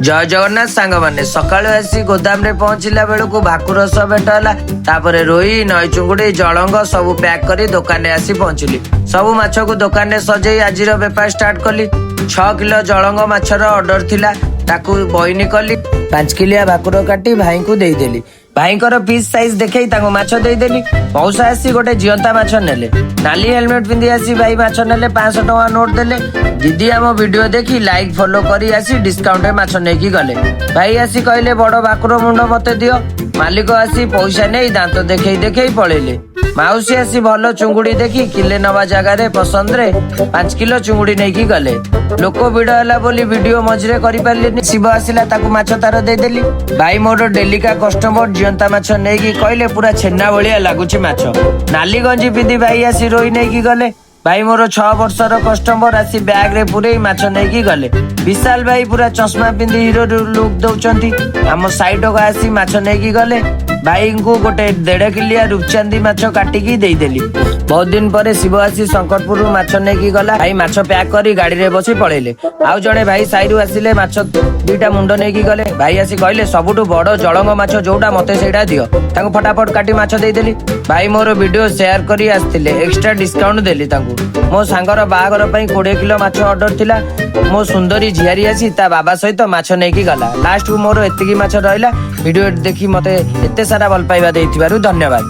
ଜୟ ଜଗନ୍ନାଥ ସାଙ୍ଗମାନେ। ସକାଳୁ ଆସି ଗୋଦାମରେ ପହଞ୍ଚିଲା ବେଳକୁ ଭାକୁର ସହ ଭେଟ ହେଲା। ତାପରେ ରୋହି, ନଈ ଚୁଙ୍ଗୁଡି, ଜଳଙ୍ଗ ସବୁ ପ୍ୟାକ୍ କରି ଦୋକାନରେ ଆସି ପହଞ୍ଚିଲି। ସବୁ ମାଛକୁ ଦୋକାନରେ ସଜେଇ ଆଜିର ବେପାର ଷ୍ଟାର୍ଟ କଲି। 6 କିଲୋ ଜଳଙ୍ଗ ମାଛର ଅର୍ଡର ଥିଲା, ତାକୁ ବଇନି କଲି। 5 କିଲିଆ ଭାକୁର କାଟି ଭାଇଙ୍କୁ ଦେଇଦେଲି। ଭାଇଙ୍କର ପିସ୍ ସାଇଜ ଦେଖେଇ ତାଙ୍କୁ ମାଛ ଦେଇଦେଲି। ମଉସା ଆସି ଗୋଟେ ଜିଅନ୍ତା ମାଛ ନେଲେ। ନାଲି ହେଲମେଟ ପିନ୍ଧି ଆସି ଭାଇ ମାଛ ନେଲେ, 500 ଟଙ୍କା ନୋଟ ଦେଲେ। ଦିଦି ଆମ ଭିଡିଓ ଦେଖି ଲାଇକ୍ ଫଲୋ କରି ଆସି ଡିସକାଉଣ୍ଟରେ ମାଛ ନେଇକି ଗଲେ। ଭାଇ ଆସି କହିଲେ, "ବଡ ଭାକୁର ମୁଣ୍ଡ ମତେ ଦିଅ।" ମାଲିକ ଆସି ପଇସା ନେଇ ଦାନ୍ତ ଦେଖେଇ ଦେଖେଇ ପଳେଇଲେ। ମାଉସୀ ଆସି ଭଲ ଚୁଙ୍ଗୁଡି ଦେଖି କିଲେ ନବା ଜାଗାରେ ପସନ୍ଦରେ 5 କିଲୋ ଚୁଙ୍ଗୁଡି ନେଇକି ଗଲେ। ଲୋକ ଭିଡ ହେଲା ବୋଲି ଭିଡିଓ ମଝିରେ କରିପାରିଲିନି। ଶିବ ଆସିଲା, ତାକୁ ମାଛ ତାର ଦେଇଦେଲି। ଭାଇ ମୋର ଡେଲିକା କଷ୍ଟମର, ଜିଅନ୍ତା ମାଛ ନେଇକି କହିଲେ, "ପୁରା ଛେନା ଭଳିଆ ଲାଗୁଛି ମାଛ।" ନାଲି ଗଞ୍ଜି ପିନ୍ଧି ଭାଇ ଆସି ରୋହି ନେଇକି ଗଲେ। ଭାଇ ମୋର 6 ବର୍ଷର କଷ୍ଟମର, ଆସି ବ୍ୟାଗ ରେ ପୁରେଇ ମାଛ ନେଇକି ଗଲେ। ବିଶାଲ ଭାଇ ପୁରା ଚଷମା ପିନ୍ଧି ହିରୋ ଲୁକ୍ ଦଉଛନ୍ତି। ଆମ ସାଇଡକୁ ଆସି ମାଛ ନେଇକି ଗଲେ। ଭାଇଙ୍କୁ ଗୋଟେ 1.5 କିଲିଆ ରୂପଚାନ୍ଦି ମାଛ କାଟିକି ଦେଇଦେଲି। ବହୁତ ଦିନ ପରେ ଶିବ ଆସି ଶଙ୍କରପୁରରୁ ମାଛ ନେଇକି ଗଲା। ଭାଇ ମାଛ ପ୍ୟାକ୍ କରି ଗାଡିରେ ବସି ପଳେଇଲେ। ଆଉ ଜଣେ ଭାଇ ସାଇରୁ ଆସିଲେ, ମାଛ ଦିଟା ମୁଣ୍ଡ ନେଇକି ଗଲେ। ଭାଇ ଆସି କହିଲେ, "ସବୁଠୁ ବଡ ଜଳଙ୍ଗ ମାଛ ଯୋଉଟା, ମତେ ସେଇଟା ଦିଅ।" ତାଙ୍କୁ ଫଟାଫଟ କାଟି ମାଛ ଦେଇଦେଲି। ଭାଇ ମୋର ଭିଡିଓ ସେୟାର କରି ଆସିଥିଲେ, ଏକ୍ସଟ୍ରା ଡିସକାଉଣ୍ଟ ଦେଲି ତାଙ୍କୁ। ମୋ ସାଙ୍ଗର ବାହାଘର ପାଇଁ 20 କିଲୋ ମାଛ ଅର୍ଡର ଥିଲା। ମୋ ସୁନ୍ଦରୀ ଝିଆରୀ ଆସି ତା ବାବା ସହିତ ମାଛ ନେଇକି ଗଲା। ଲାଷ୍ଟକୁ ମୋର ଏତିକି ମାଛ ରହିଲା। ଭିଡିଓ ଦେଖି ମତେ ଏତେ ସାରା ଭଲ ପାଇବା ଦେଇଥିବାରୁ ଧନ୍ୟବାଦ।